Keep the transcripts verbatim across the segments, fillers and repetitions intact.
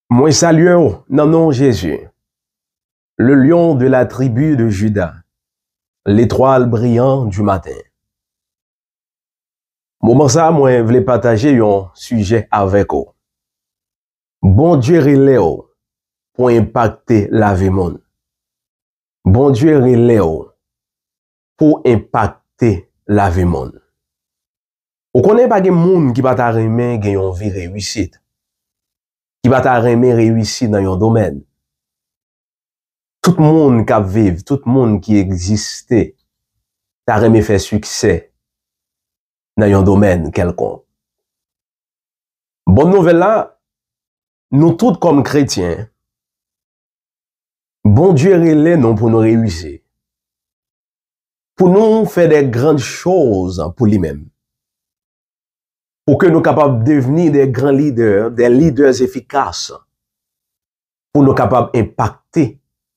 Mwen salye w nan non Jezi, le lion de la tribu de Juda, l'étoile brillante du matin. Moman sa a, mwen vle pataje yon sijè avèk ou. Bondye rele w pou enpakte lavi moun. Bondye rele w pou enpakte lavi moun. Ou konnen pa gen moun ki pa ta renmen gen yon vi reyisit, ki pa ta renmen reyisi nan yon domèn. Tout moun k ap viv, tout moun ki egziste, ta renmen fè siksè nan yon domèn kèlkonk. Bon nouvèl la, nou tout kòm kretyen, Bondye rele nou pou nou reyisi, pou nou fè de grann choz pou li menm, pou ke nou kapab devni de gran lidè, de lidè efikas, pou nou kapab enpakte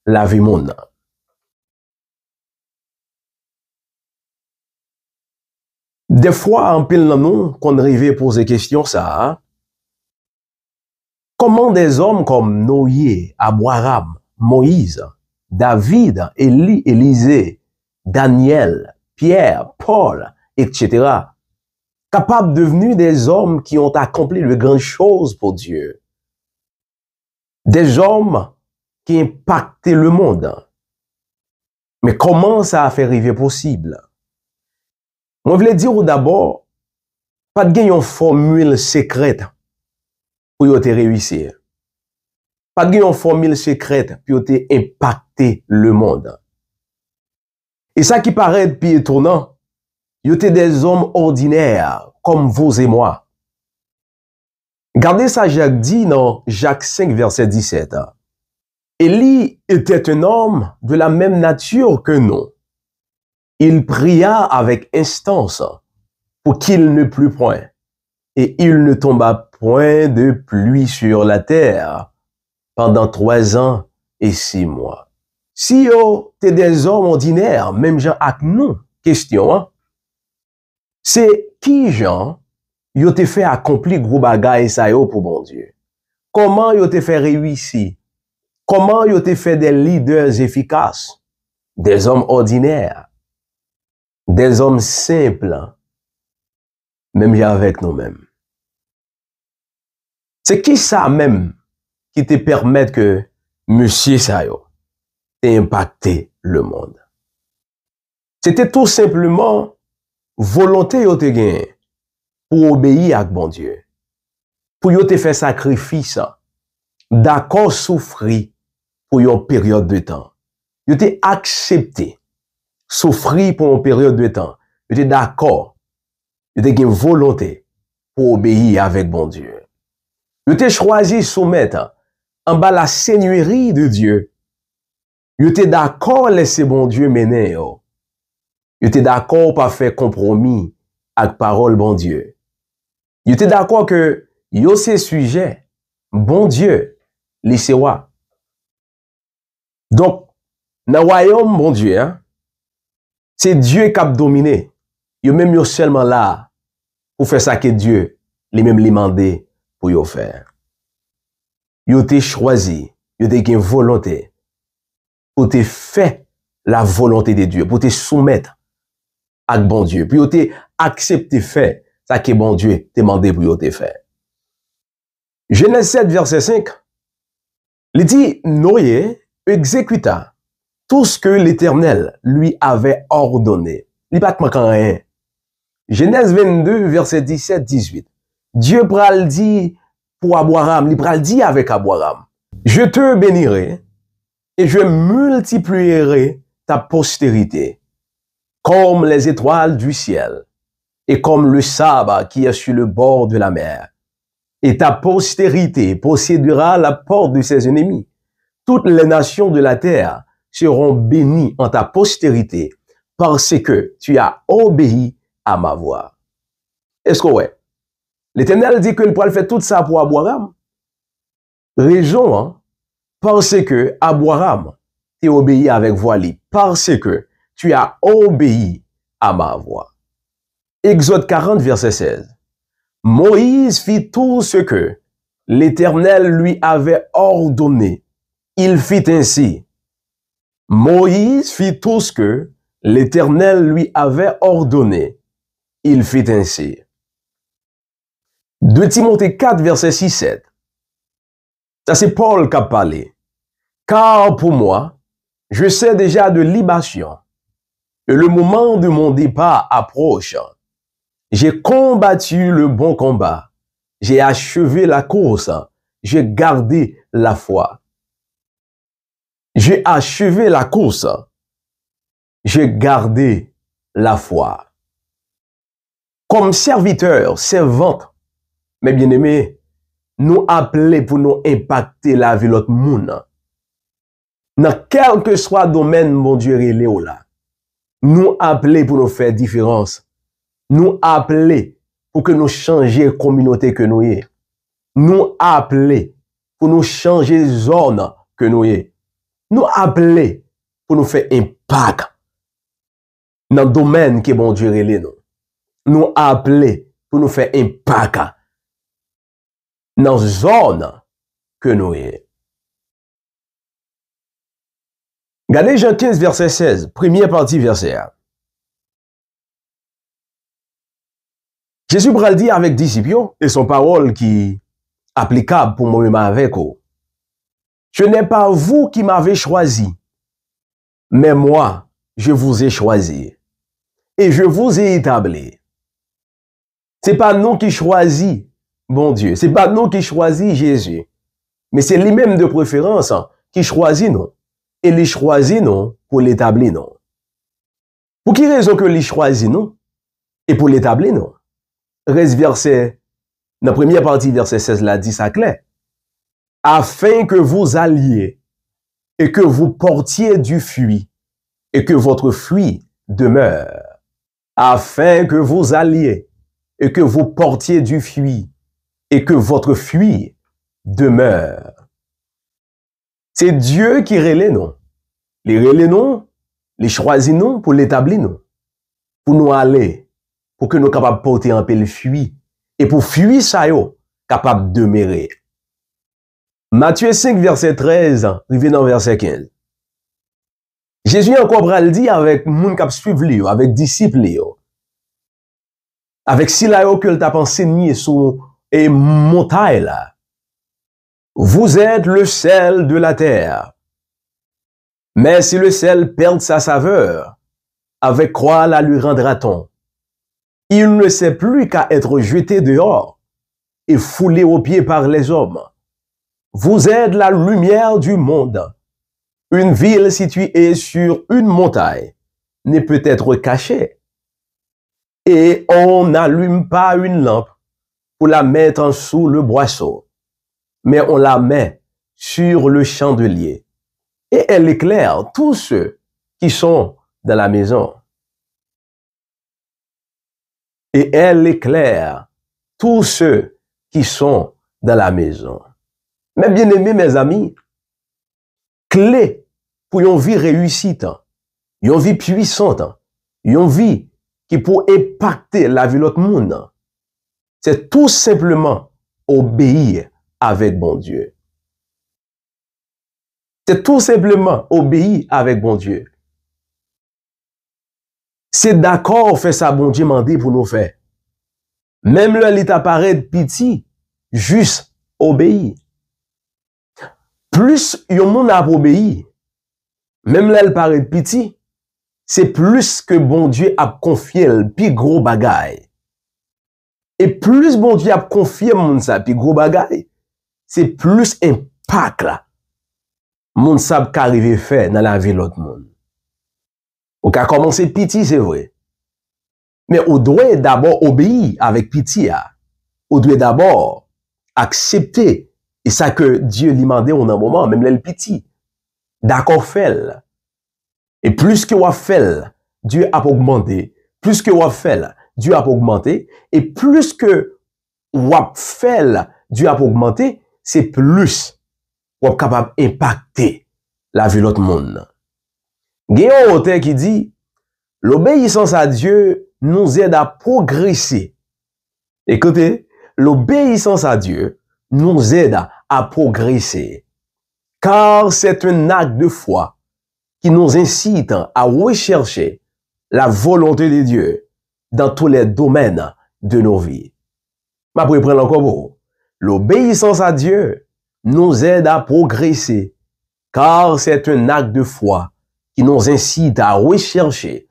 lavi moun nan. Defwa, anpil nan nou konn rive poze kesyon sa a, kòman dèzòm kòm Noye, Abraram, Moyiz, David, Eli, Elize, Danyèl, Pyè, Pòl, etsetera, kapab devni dèzòm ki ont akonpli de grann choz pou Dye? Dèzòm ki enpakte lemonn. Men kòman sa fè rive posib? Mwen vle di w dabò, pa t gen yon fòmil sekrè pou yo te reyisi. Pa t gen yon fòmil sekrè pou yo te enpakte lemonn. E sa ki parèt pi etonan, yo te dèzòm òdinè kòm vous et moi. Gade sa Jak di nan Jak senk, vèsè disèt. Et il était un homme de la même nature que nous. Il pria avec instance pour qu'il ne plût point. Et il ne tomba point de pluie sur la terre pendant trois ans et six mois. Si yo te dèzòm òdinè, menm jan ak nou, kesyon an, se kijan yo te fè akonpli gwo bagay sa yo pou Bondye? Kòman yo te fè reyisi? Kòman yo te fè de lidè efikas? Dèzòm òdinè, dèzòm senp, menm jan avèk nou menm. Se kisa menm ki te pèmèt ke mesye sa yo te enpakte lemonn? Se te tou senpleman volonte yo te genyen pou obeyi ak Bondye, pou yo te fè sakrifis, dakò soufri pou yon peryòd de tan. Yo te aksepte soufri pou yon peryòd de tan. Yo te dakò, yo te gen volonte pou obeyi avèk Bondye. Yo te chwazi soumèt anba la seigneurie de Dieu. Yo te dakò lèse Bondye mennen yo. Yo te dakò pa fè konpwomi ak pawòl Bondye. Yo te dakò ke yo se sijè Bondye, li se wa. Donk, nan wayòm Bondye a, se Dye k ap domine. Yo menm yo sèlman la pou fè sa ke Dye li menm li mande pou yo fè. Yo te chwazi, yo te gen volonte pou te fè la volonte de Dieu, pou te soumèt ak Bondye, pou yo te aksepte fè sa ke Bondye te mande pou yo te fè. Jenèz sèt, vèsè senk, li di, Noé exécuta tout ce que l'Éternel lui avait ordonné. Li pa t manke anyen. Jenèz vennde, vèsè disèt, dizuit. Dye pral di pou Abraram, li pral di avèk Abraram, Je te bénirai et je multiplierai ta postérité comme les étoiles du ciel et comme le sable qui est sur le bord de la mer. Et ta postérité possédera la porte de ses ennemis. Toutes les nations de la terre seront bénies en ta postérité, parce que tu as obéi à ma voix. Èske w wè? Letènèl di ke l pral fè tout sa pou Abraram. Rezon an, paske Abraram te obeyi avèk vwa li, parce que tu as obéi à ma voix. Exode quarante, verset seize. Moïse fit tout ce que l'Éternel lui avait ordonné. Il fit ainsi. Moïse fit tout ce que l'Éternel lui avait ordonné. Il fit ainsi. De Timothée quatre, verset six, sept. Sa se Pòl k ap pale. Car pour moi, je sais déjà de libation, et le moment de mon départ approche. J'ai combattu le bon combat, j'ai achevé la course, j'ai gardé la foi. J'ai achevé la course, j'ai gardé la foi. Kòm sèvitè, sèvant, mes bien-aimés, nou aple pou nou enpakte lavi lòt moun. Nan kèlkeswa domèn Bondye rele w la, nou aple pou nou fè diferans. Nou aple pou ke nou chanje kominote ke nou ye. Nou aple pou nou chanje zòn ke nou ye. Nou aple pou nou fè enpak nan domèn ke Bondye rele nou. Nou aple pou nou fè enpak nan zòn ke nou ye. Gade Jan kenz, vèsè sèz, premyè pati vèsè a. Jezi pral di avèk disip yo, e se yon pawòl ki aplikab pou mwen menm avèk ou. Ce n'est pas vous qui m'avez choisi, mais moi, je vous ai choisi, et je vous ai établi. Se pa nou ki chwazi Bondye, se pa nou ki chwazi Jezi, men se li menm de preferans ki chwazi nou, e li chwazi nou pou l etabli nou. Pou ki rezon ke li chwazi nou e pou l etabli nou? Rès vèsè, nan premyè pati vèsè sèz la di sa klè. Afin que vous alliez et que vous portiez du fruit, et que votre fruit demeure. Afin que vous alliez et que vous portiez du fruit, et que votre fruit demeure. Se Dye ki rele nou. Li rele nou, li chwazi nou pou l etabli nou. Pou nou ale, pou ke nou kapab pote anpil fwi, e pou fwi sa yo kapab demere. Matye senk, vèsè trèz, rive nan vèsè kenz. Jezi ankò pral di avèk moun k ap swiv li yo, avèk disip li yo, avèk sila yo ke l t ap ansenye sou, e, montay la. Vous êtes le sel de la terre. Mais si le sel perd sa saveur, avec quoi la lui rendra-t-on? Il ne sert plus qu'à être jeté dehors et foulé aux pieds par les hommes. Vous êtes la lumière du monde. Une ville située sur une montagne ne peut être cachée. Et on n'allume pas une lampe pour la mettre sous le boisseau, mais on la met sur le chandelier, et elle éclaire tous ceux qui sont dans la maison. Et elle éclaire tous ceux qui sont dans la maison. Mes bien-aimés, mes amis, kle pou yon vi reyisit, yon vi pwisant, yon vi ki pou enpakte lavi lòt moun, se tou senpleman obeyi avèk Bondye. Se tou senpleman obeyi avèk Bondye. Se dakò fè sa Bondye mande pou nou fè. Menm lè li ta parèt piti, jis obeyi. Plis yon moun ap obeyi, menm lè l parèt piti, se plis ke Bondye ap konfye l pi gwo bagay. E plis Bondye ap konfye moun sa pi gwo bagay, se plis enpak la moun sa ap ka rive fè nan lavi lòt moun. Ou ka kòmanse piti, se vre. Men ou dwe dabò obeyi avèk piti a. Ou dwe dabò aksepte e sa ke Dye li mande w nan moman, menm lè l piti. Dakò fè l. E plis ke w ap fè l, Dye ap ogmante. Plis ke w ap fè l, Dye ap ogmante. E plis ke w ap fè l, Dye ap ogmante, se plis w ap kapab enpakte lavi lòt moun. Gen yon otè ki di, l'obéissance à Dieu nous aide à progresser. Écoutez, l'obéissance à Dieu nous aide à progresser, car c'est un acte de foi qui nous incite à rechercher la volonté de Dieu dans tous les domaines de nos vies. M ap reprann ankò pou ou. L'obéissance à Dieu nous aide à progresser, car c'est un acte de foi qui nous incite à rechercher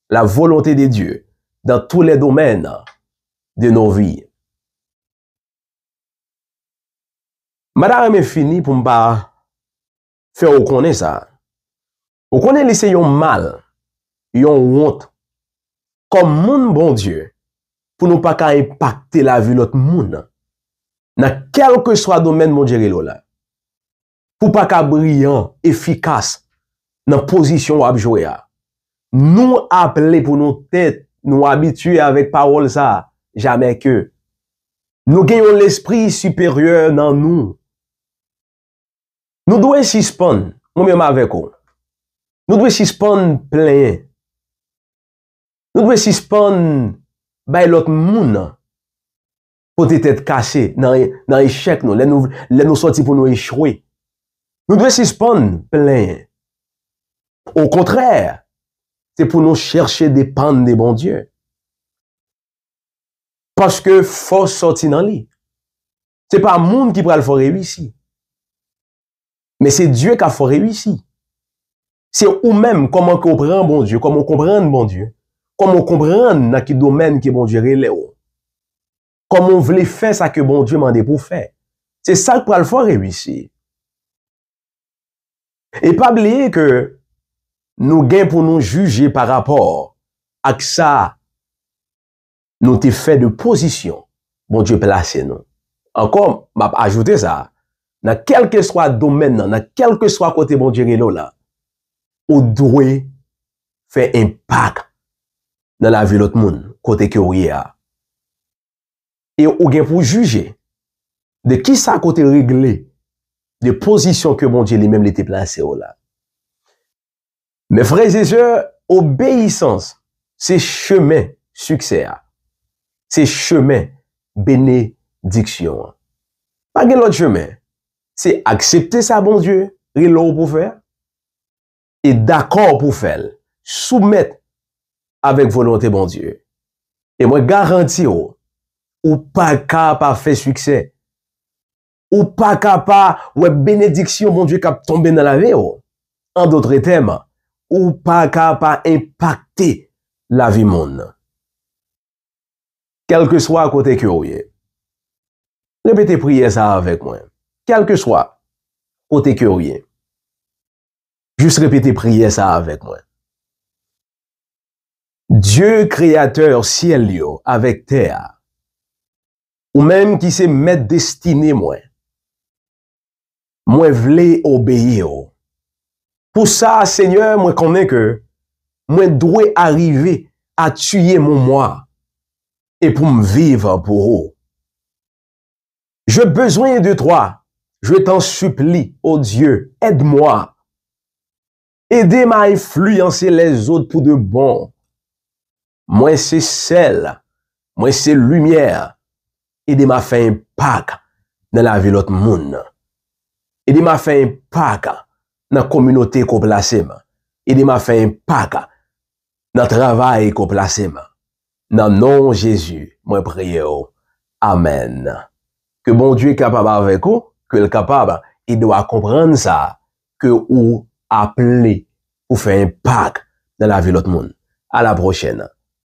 la volonté de Dieu dans tous les domaines de nos vies. M pa ta renmen fini pou m pa fè w konnen sa. Ou konnen li se yon mal, yon wont, kòm moun Bondye, pou nou pa ka enpakte lavi lòt moun, nan kèlkeswa domèn Bondye rele w la. Pou w pa ka briyan, efikas nan pozisyon w ap jwe a. Nou aple pou nou tèt, nou abitye avèk pawòl sa a, jamè ke nou gen yon lespri siperyè nan nou. Nou dwe sispann, mwen menm avèk ou, nou dwe sispann plenyen. Nou dwe sispann bay lòt moun pote tèt kase nan, nan echèk nou, lè nou, lè nou sòti pou nou echwe. Nou dwe sispann plenyen. Okontrè, se pou nou chèche depann de Bondye. Paske fòs sòti nan li. Se pa moun ki pral fè w reyisi. Men se Dye k ap fè w reyisi. Se ou menm, kòman ke w pran Bondye, kòman w konprann Bondye, kòman w konprann nan ki domèn ke Bondye rele w. Kòman w vle fè sa ke Bondye mande pou w fè. Se sa k pral fè w reyisi. E pa bliye ke nou gen pou nou jije pa rapò ak sa nou te fè de pozisyon Bondye plase nou. Ankò, m ap ajoute sa, nan kèlkeswa domèn nan, nan kèlkeswa kote Bondye rele w la, ou dwe fè enpak nan lavi lòt moun, kote ke w ye a. E ou gen pou jije de kisa ke w te regle, de pozisyon ke Bondye li menm li te plase w la. Mes frères et sœurs, obeyisans se chemen siksè a. Se chemen benediksyon an. Pa gen lòt chemen. Se aksepte sa Bondye rele w pou fè a, e dakò pou fè l, soumèt avèk volonte Bondye. E mwen garanti w, ou pa ka pa fè siksè. Ou pa ka pa wè benediksyon Bondye k ap tonbe nan lavi w. An dòt tèm, ou pa ka pa enpakte lavi moun. Kèlkeswa kote ke w ye, repete priyè sa a avèk mwen. Kèlkeswa kote ke w ye, jis repete priyè sa a avèk mwen. Dye kreyatè syèl yo avèk tè a, ou menm ki se mèt destine mwen, mwen vle obeyi w. Pou sa, Senyè, mwen konnen ke mwen dwe arive a tiye mon mwa e pou m viv pou ou. Je besoin de toi, je t'en supplie, oh Dieu, aide-moi. Ede m a enfliyanse lèzòt pou de bon. Mwen se sèl, mwen se limyè. Ede m a fè enpak nan lavi lòt moun. Ede m a fè enpak nan kominote ke w plase m. Ede m a fè enpak nan travay ke w plase m. Nan non Jezi, mwen priye w. Amèn. Ke Bondye kapab avèk ou, ke l kapab ede w a konprann sa, ke ou aple pou fè enpak nan lavi lòt moun. A la pwochèn.